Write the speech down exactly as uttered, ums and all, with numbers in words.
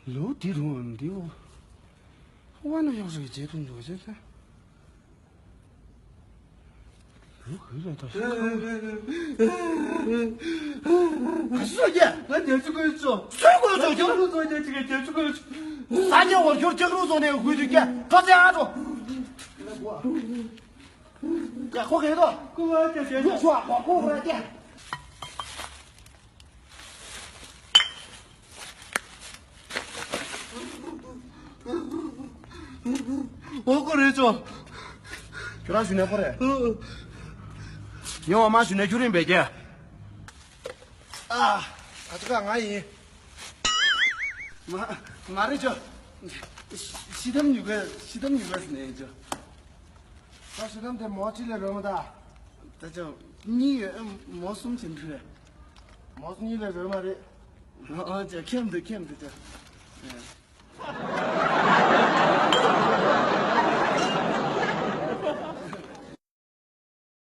ལོ་འདི་རུང་འདི་འོ། ཝ་ན་ཡོང་ས་ཀྱི་རྗེས་ཐུང་འདུག་ཟེར་ས། ལོ་གུ་ལ་ད་ཤི། ག་སུ་སོ་རྒྱ། ང་རྒྱ་ཆུ་ཀུན་ཆོ། སུ་ཀུན་ཆོ་ཁྱོད། ལུ་ཚོ་རྒྱ་ཆུ་ཀུན་ཆོ། ས་ཆ་བར་ཁྱོད་ལྕགས་རུ་བཟོ་ནས་དགོས་དུས་རྒྱ་གྲོ་ཚེ་ཨ་འགྲོ། ཡ་ཁོ་གེ་དོ། ཀུ་བ་རྒྱ་ཆུ་ཀུན་ཆོ། ཁོ་ཁོ་ར་རྒྱ། འོ་ཀོ་རེད་ཆོ། ཁྱོད་རང་ཞུ་ནས་ཁོ་རེད། ཡོང་བ་མ་ཞུ་ནས་ཁྱོད་རིང་བས་ཀྱེ། ཨ། ད་ཅི་ག་ང་ཡིན། མ་མ་རེད་ཆོ། ཤི་དམ་ཉུ་ག་ཤི་དམ་ཉུ་ག་ཟེར་ནས་ཡིན་ཆོ། ད་ཤི་དམ་དེ་མོ་གཅིག་ལས་རོལ་མ་ད། ད་ཆོ། གཉིས་ཡོད། མོ་གསུམ་ཕྱིན་འགྲོ་རེད། མོ་གཉིས་ལས་རོལ་མ་རེད། ཨ་ཅེ་ཁེམ་དུ་ཁེམ་དུ་ཅེ།